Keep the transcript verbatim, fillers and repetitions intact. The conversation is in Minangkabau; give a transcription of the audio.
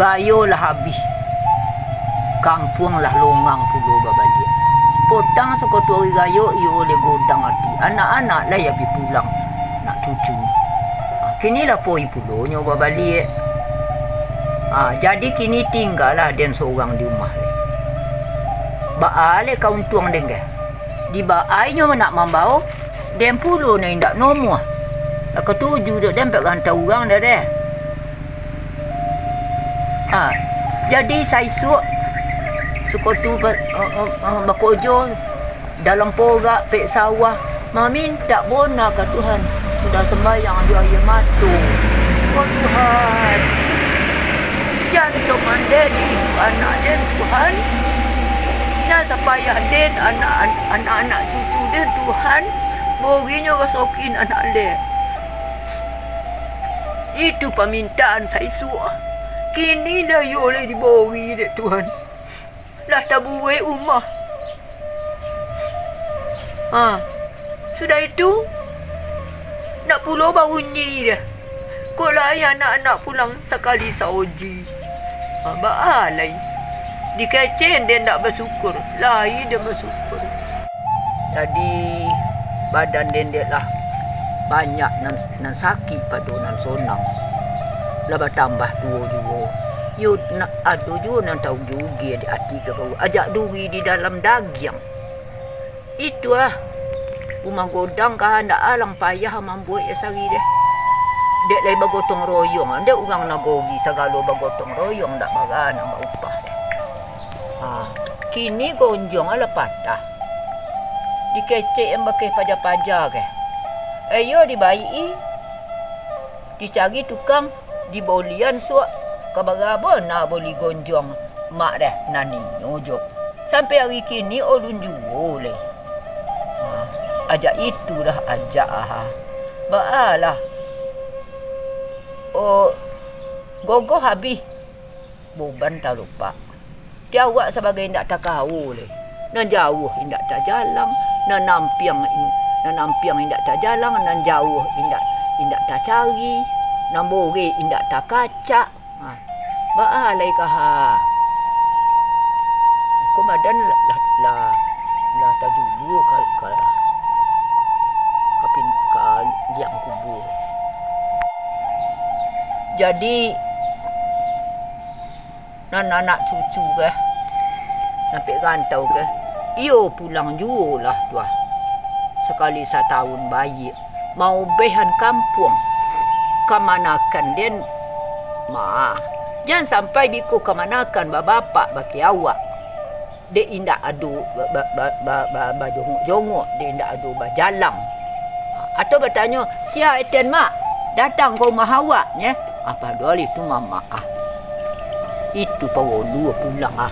Rayo lah abih, kampuang lah longang pulo babaliak. Potang sakotu ari rayo, iyo lai godang ati, anak-anak lai abih pulang nak cucu. Ha, kini lah poi pulo nyo babaliak. Ha, jadi kini tinggalah den sorang di rumah lai. Baa lai ka untuang den keh? Di baa inyo nak mambao, den pulo nan indak nomuah. Lah katuju dek den ampek rantau urang dah deh. Ha, jadi saisuak, sakotu ba-, eh, eh, eh, bakojo dalam porak, pek sawah, mamintak bona ka Tuhan. Sudah sumbayang jo aia mato, "Oh Tuhan, jan soman den di anak den, Tuhan. Nan sapayah den, anak, anak-anak cucu den, Tuhan, borinyo rasokin anak den." Itu pamintaan saisuak. Kini lah iyo lai dibori dek Tuhan. Lah tabuwek umah. Ha, sudah itu, nak pulo barunyi dah. Kok lai anak-anak pulang sakali saoji. Ha, baa lai. Dikecek den ndak basyukur, lai den basyukur. Jadi, badan den dek lah banyak nan, nan sakik pado nan sonang. Lah batambah tuo juo. Yo, na-, ado juo nan taugi-ugi dek ati ka bawah. Ajak duri di dalam dagiang. Itu ah, rumah godang ka ndak alang payah mambuek sari deh. Dek lai bagotong royong, dek urang nagori sagalo bagotong royong, ndak bara nan baupah deh. Ha, kini gonjong lah patah. Dikecek yang bakeh paja-paja keh. Ayo dibaik-i, dicari tukang, dibolian suak, ka bara bona boli gonjong mak deh nan inyo jo. Sampai ari kini alun juo lai. Ha, ajak itu dah ajak ah. Baalah. Oh, gogoh abih. Boban talupak. Di awak sabagai indak takawo lai. Nan jauah indak tajalang, nan ampiang in-, nan ampiang indak tajalang, nan jauah indak, indak tacari, nan boreh indak takacak. Ha, baa lai ka ha. Ko badan lah, lah, lah, lah tajulua ka, ka, ka pin-, ka liang kubua. Jadi, nan anak cucu keh, nan pek rantau keh, iyo pulang juo lah tu ah. Sakali satahun baiak, maubehan kampuang, kamanakan den, ma, jan sampai biko kamanakan babapak bakeh awak. Dek indak ado ba-, ba-, ba-, ba-, ba-, bajongok-jongok, dek indak ado bajalang. Ha, atau batanyo, "Sia eten, Mak? Datang ka rumah awak, nye?" Ah, padohal itu mamak ah. Itu pawolu pulang ah.